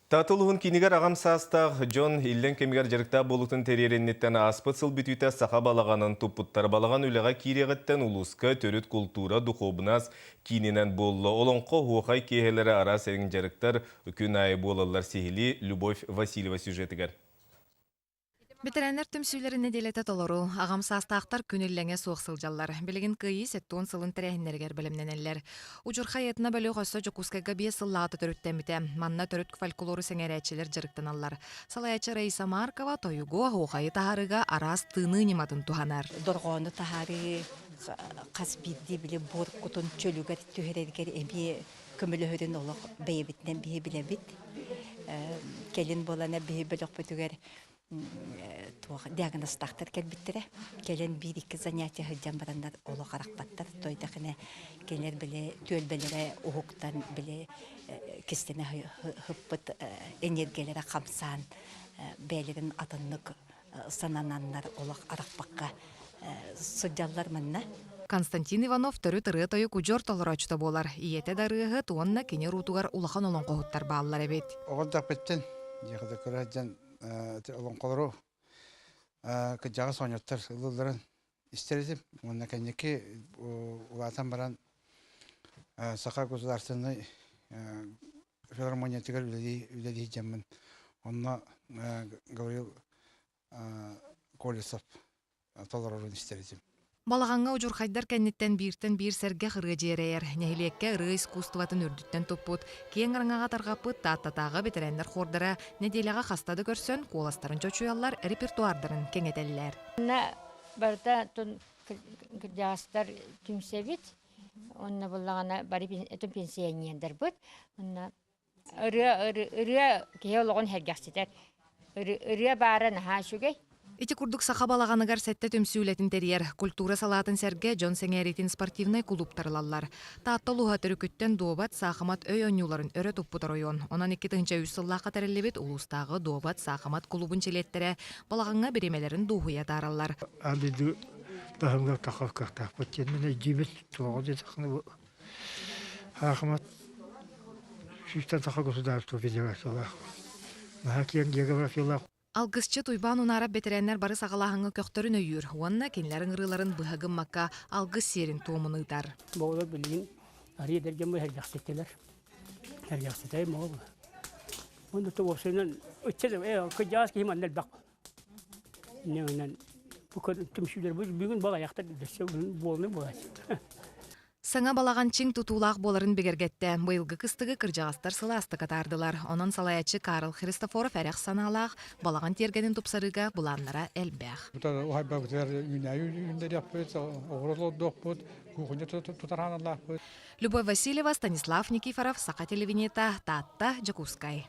Таатта улууһун киинигэр аҕам саастаах дьон иллэҥ кэмигэр дьарыктаах буолуутун тэрийэр инниттэн ааспыт сыл бүтүүтэ саха балаҕанын туппуттар. Балаҕан үлэҕэ киириэҕиттэн улууска төрүт култуура, духуобунас киининэн буолла. Олоҥхо, оһуохай киэһэлэрэ араас эриҥ дьарыктар күн аайы буолаллар сиһилии Любовь Васильева сюжетыгар. Бэтэрээннэр түмсүүлэрин нэдиэлэтэ толору, аҕам саастаахтар күн иллэҥэ суох сылдьаллар. Билигин Кыайыы 70 сылын тэрээһиннэригэр бэлэмнэнэллэр. Удьурхай этно-бөлөх өссө Дьокуускайга 5 сыллааҕыта төрүттэммитэ. Манна төрүт фольклору сэҥээрээччилэр дьарыктаналлар. Салайааччы Раиса Маркова тойугу, оһуохайы таһаарыыга араас тыыныы ньыматын туһанар. Дорҕоону таһаарыы хас биирдии били буор кутун чөлүгэр түһэрэргэр эмиэ көмөлөһөрүн олох бэйэбитинэн биһи билэбит. Кэлин буолана биһи бөлөхпүтүгэр туох диагнозтаахтар кэлбиттэрэ. Кэлэн биир-икки занятие сылдьан бараннар олох арахпаттар. Тойдахына кинилэр били түөлбэлэрэ уһуктан били кистэнэ сыппыт энергиялара хамсаан бэйэлэрин атыннык санананнар олох арахпакка сылдьаллар манна. Константин Иванов төрүт ырыа-тойук удьуор толорооччута буолар. Ийэтэ да ырыаһыт уонна кини уруутугар улахан олоҥхоһуттар бааллар эбит. Оҕо эрдэхпиттэн дьиэҕэ көрө сылдьан олоҥхолору кырдьаҕас оҕонньоттор ыллыылларын истэр этим. Уонна кэнники улаатан баран Саха государственнай филармониятыгар үлэлии үлэлии сылдьаммын онно Гаврил Колесов толорорун истэр этим. Балаҕаҥҥа удьурхайдар кэнниттэн бииртэн биир сэргэх ырыа дьиэрэйэр, нэһилиэккэ ырыа искусствотын үрдүттэн туппут, киэҥ араҥаҕа тарҕаппыт Тааттатааҕы бэтэрээннэр хуордара нэдиэлэҕэ хаста да көрсөн, куоластарын чочуйаллар, репертуардарын кэҥэтэллэр. Манна барыта кырдьаҕастар түмсэбит. Онно буллаҕына бары пенсионердарбыт. Онно ырыа ырыа киһи олоҕун сэргэхситэр. Ырыа баара наһаа үчүгэй. Ити курдук саха балаҕаныгар сэттэ түмсүү үлэтин тэрийэр, культура салаатын сэргэ дьон сэҥээриитин спортивнай кулууптар ылаллар. Таатта улууһа төрүкүттэн дуобат, саахымат өй оонньууларын өрө туппут оройуон. Онон 2003 сыллаахха тэриллибит улуустааҕы дуобат, саахымат кулуубун чилиэттэрэ балаҕаҥҥа бириэмэлэрин дуоһуйа атаараллар. Аан дойду таһымыгар тахсар кыахтаахпыт диэн мин өйдүүбүн. Туоҕа диэтэххинэ бу Саахымат сүүстэн саха государство федерациялаах. Наһаа киэҥ географиялаах. Алгысчыт Уйбаан Унаарап бэтэрээннэр бары саҕалааһыҥҥа көхтөрүн өйүүр уонна кинилэр ыҥырыыларын быһа гыммакка алгыс сиэрин-туомун ыытар. Оҕолор билигин арыый эдэргэн сэргэхситтилэр. Сэргэхситэй моҕол. Онно уопсайынан ыччат кырдьаҕас киһи манна элбэх. Инньэ бу түмсүүлэр бүгүн балайахтар дөссө буолуну буолааччы. Саҥа балаҕан чиҥ тутуулаах буоларын бигэргэттэ. Быйылгы кыстыгы кырдьаҕастар сылаастык атаардылар. Онон салайааччы Карл Христофоров эрэх санаалаах балаҕан тиэргэнин тупсарыыга былааннара элбэх. Уһайбабытыгар үүнээйи үүннэриэхпит, оҕуруот олордуохпут, кухня тутар ханалаахпыт. Любовь Васильева, Станислав Никифоров, Саха телевидениета, Таатта, Дьокуускай.